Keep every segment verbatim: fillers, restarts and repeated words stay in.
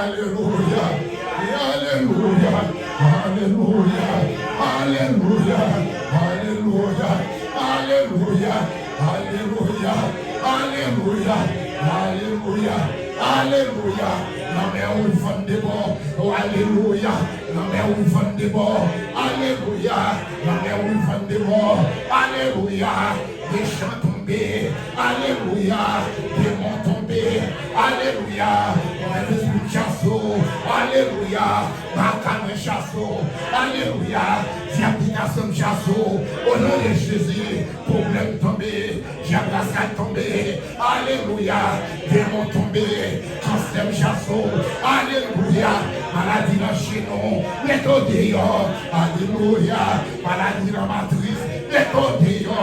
Alelouya. Alelouya. Alelouya. Alelouya. Alelouya. Alelouya. Alelouya. Alelouya. Alelouya. Alelouya. Lanmè ouvri vann de bò. O, alelouya. Lanmè ouvri vann de bò. Alelouya. Lanmè ouvri vann de bò. Alelouya. Mechan tonbe. Alelouya. Demon tonbe. Alelouya. Move lespri chaso. Alelouya. Baka mwen chaso. Alelouya. Dyab bitasyon chaso. O non de Jezi. Pwoblèm tonbe. Dyab rasyal tonbe. Alelouya. Demon tonbe. Kansè m chaso. Alelouya. Maladi nan jenou. Mete w deyò. Alelouya. Maladi nan matris. Mete w deyò.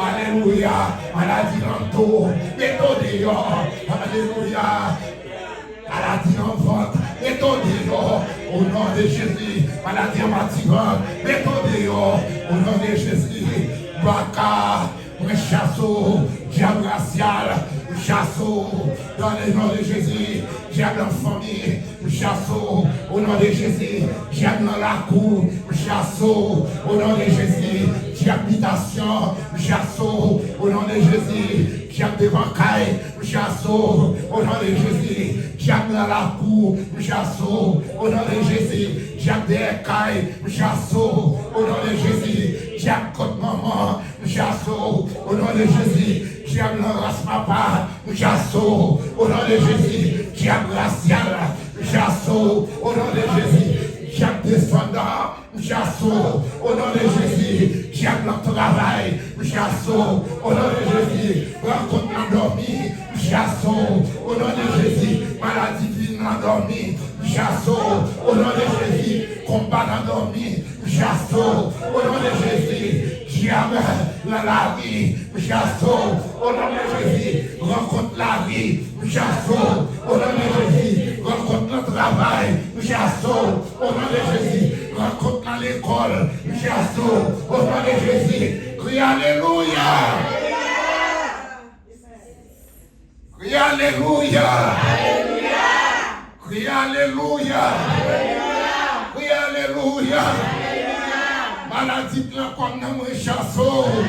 Alelouya. Maladi nan do. Mete w deyò. Alelouya. Maladi nan vant. Mete w deyò. O non de Jezi. Maladi anba ti vant. Mete w deyò. O non de Jezi. Baka. Mwen chaso, dyab rasyal, m chaso, dans le nom de Jésus, dyab nan fanmi, m chaso, o non de Jezi, dyab nan lakou, m chaso, o non de Jezi, dyab bitasyon, m chaso, o non de Jezi, dyab devan kay, m chaso, o non de Jezi, dyab nan lakou, m chaso, o non de Jezi, dyab dèyè kay, m chaso, o non de Jezi, dyab kot manman, m chaso w, o non de Jezi. Dyab nan ras papa, m chaso w, o non de Jezi. Dyab rasyal, m chaso w, o non de Jezi. Dyab desandan, m chaso w, o non de Jezi. Dyab nan travay, m chaso w, o non de Jezi. Rankont nan dòmi, m chaso w, o non de Jezi. Maladi vin nan dòmi, m chaso w, o non de Jezi. Konba nan dòmi, m chaso w, o non de Jezi. Dyab nan lari, m chaso w, o non de Jezi. Rankont lari, m chaso w, o non de Jezi. Rankont nan travay, m chaso w, o non de Jezi. Rankont nan lekòl, m chaso w, o non de Jezi. Kriye alelouya! Kriye alelouya! Kriye alelouya! Kriye alelouya! Maladi k nan kò m nan, mwen chaso w.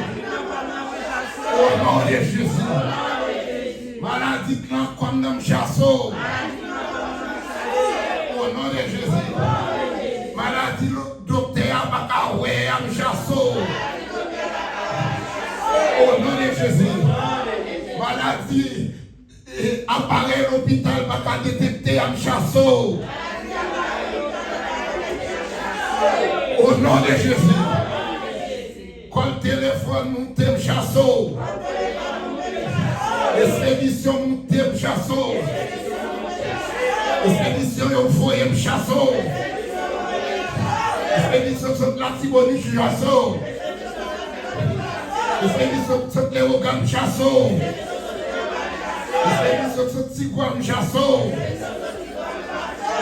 O non de Jezi. Maladi k nan kò m nan, m chaso w. O non de Jezi. Maladi lo- Doktè a pa ka wè a, m chaso w. O non de Jezi. Maladi, e, aparèy lopital pa ka detekte a, m chaso w. O non de Jezi. Kòl telefòn moute, m chaso w. Espedisyon moute, m chaso w. Espedisyon yo voye, m chaso w. Espedisyon sot Latibonit, m chaso w. Espedisyon sot Lewogàn, m chaso w. Espedisyon sot Tigwav, m chaso w.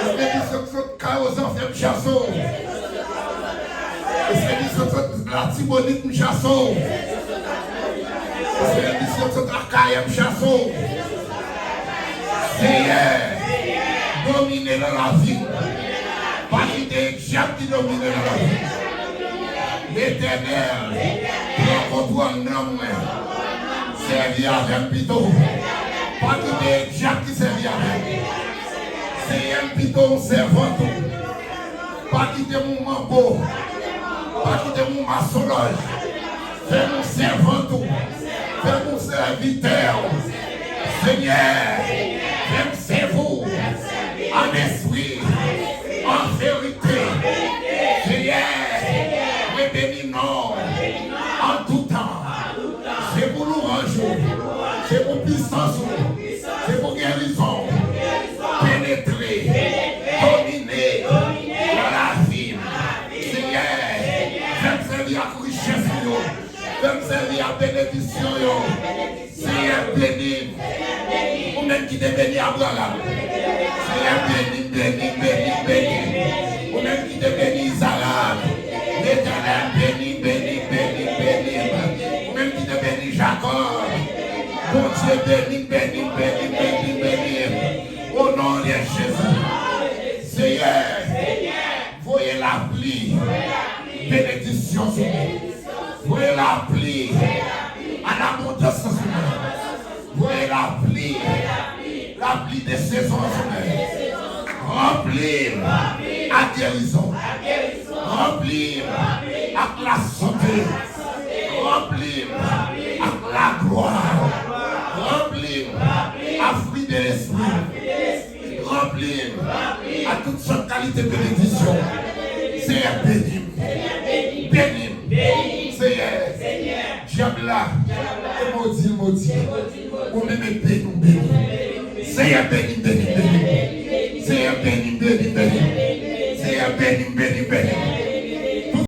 Espedisyon sot Kay Ozanfè, m chaso w. Espedisyon sot Latibonit, m chaso w. Espedisyon sot Akayè, m chaso w. Senyè, domine nan lavi m. Pa kite dyab ki domine nan lavi m. Letènèl, pran kontwòl nanm mwen. Sèvi avè m pito. Pa kite dyab ki sèvi avè m. Senyè m pito yon sèvant ou. Pa kite m yon manbo. Pa kite m yon masonlòj. Fè m yon sèvant ou. Fè m yon sèvitè ou. Senyè, fè m sèvi w an espri, an verite. Senyè, mwen beni non w an tou tan. Se pou lwanj ou, se pou pisans ou, se pou gerizon w penetre, domine nan lavi m. Senyè, fè m sèvi ak richès ou yo, fè m sèvi ak benediksyon yo. Senyè, beni m. Ou menm ki te beni Abraram. Senyè, beni m, beni m, beni m, beni m. Ou menm ki te beni Izarak. Letènèl, beni m, beni m, beni m, beni m. Ou menm ki te beni Jakòb. Bondye, beni m, beni m, beni m, beni m, beni m. O non de Jezi. Voye lapli benediksyon sou nou. Voye lapli an abondans sou nou. Voye lapli, lapli de sezon sou nou. Ranpli m ak gerizon. Ranpli m ak lasante. Ranpli m ak laglwa. Ranpli m ak fwi de lespri. Ranpli m ak tout sòt kalite benediksyon. Senyè, beni m. Beni m. Senyè, dyab la, e modi l, modi. Ou menm, e beni m, beni m. Senyè, beni m.